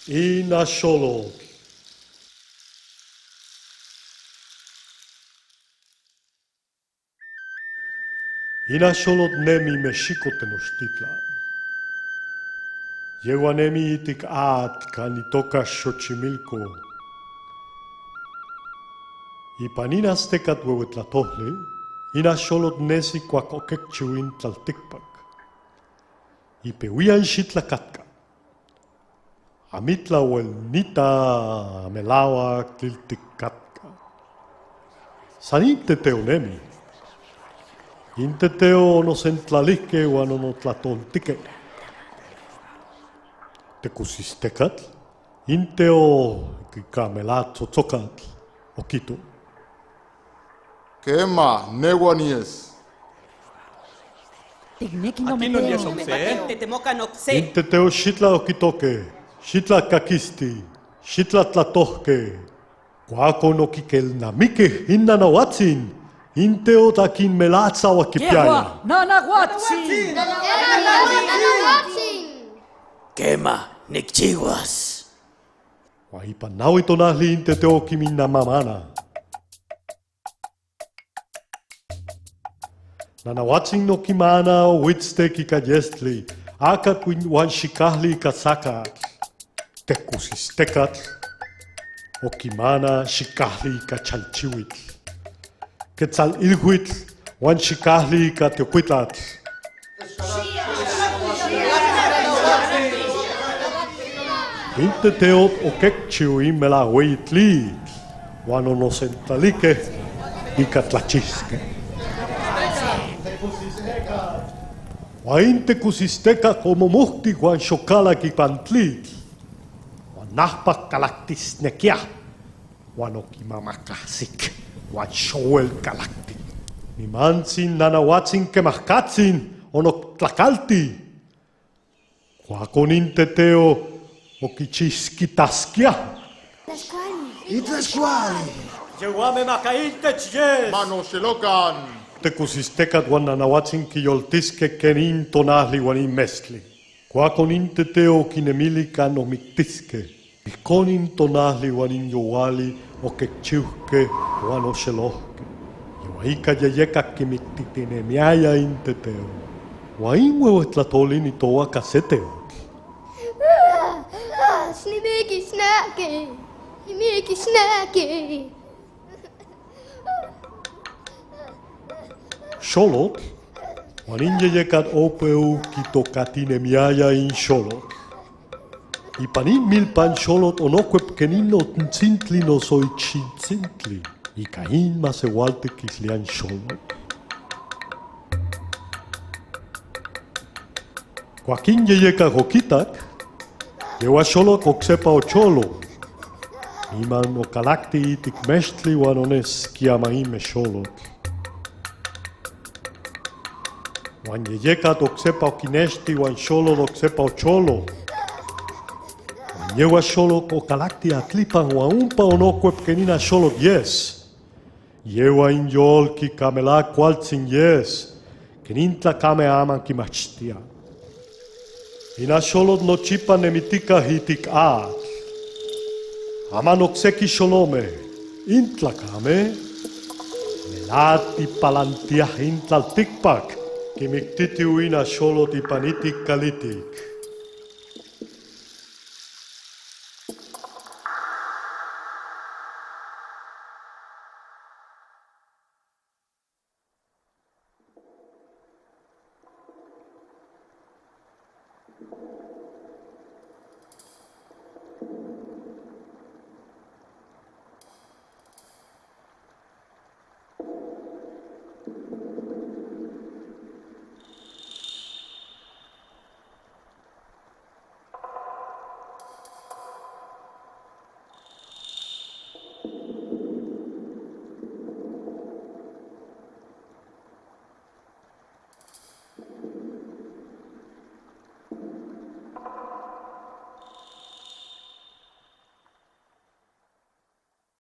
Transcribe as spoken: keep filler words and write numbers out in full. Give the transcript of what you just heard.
In axolotl. In axolotl nemi mexiko tenochtitlan. Yeua nemi itik atl kan itoka Xochimilco. Ipan in aztekat wewetlatohli, in axolotl nesi kuak okekchiu in tlaltikpak. Ipeuian xitla katka. Amitla uel nita, melauak tliltik katka. San in teteo nemi. In teteo onosentlalihke uan onotlatoltike. Tekusistekat, in teo ika melatl tzotzokatl, okito. Kema, neua nies. Tikneki Akin nonmometeon. Nonmometeon. Tetemokan okse. In teteo xitla okitoke, xitla kakisti, xitla tlatohke. Kuakon okikelnamikeh in nanauatsin, in teotl akin melatl sauak kipiaya. Kehua, nanauatsin. Kema, nikchiuas. Uan ipan naui tonahli in teteo okiminnamamana. Nanauatsin okimana ouitstek ika yestli, akatl uin-, uan xikahli ika sakatl. Tekusistekat okimana xikahli ika chalchiuitl. Ketsalilhuitl uan xikahli ika tiokuitlatl. In teteotl okekchiu in melauak weyi tlitl, uan onosentlalikeh ika tlachiskeh. Uan in tekusistekak omomohtik uan xokalak ipan tlitl, uan nahpak kalaktisnekia, uan okimamakahsik uan xouel kalakti. Nimantsin nanauatsin kemahkatsin onotlakalti. Kuakon in teteo okichiskitaskiah. Itlaskuali. Itlaskuali. Yeuame maka intech yes. Manoxelokan. Tekusistekat uan nanauatsin kiyoltiskeh ken in tonahli uan in mestli. Kuakon in teteo okinemili kan omiktiskeh. Ijkon in tonahli uan in youali okekchiuhkeh uan oxelohkeh. Yeua ika yeyekatl kimiktitinemiaya in teteo. Uan in wewetlatohli nitouaka se teotl. Nimikisneki. Nimikisneki. Xolotl, uan in yeyekatl oupeu kitokatinemiyaya in xolotl. Ipan in milpan xolotl onokuep ken in otsintli noso ichintsintli, ika in maseualtik kiliah in xolotl. Kuak in yeyekatl okitak, yeua xolotl oksepa ocholo. Niman okalakti itik mextli uan oneski kiama in mexolotl. Uan yeyekatl oksepa okinexti uan xolotl oksepa ocholo. Uan yeua xolotl okalakti atlipan uan ompa onokuep ken in axolotl yes. Yeua in yolk ika melak kualtsin yes, ken in tlakameh aman kimachtiah. In axolotl nochipa nemitika itik atl. Aman okseki xolomeh, in tlakameh, melatl ipalantiah in tlaltikpak, kimiktitiu in axolotl ipan itik kalitik.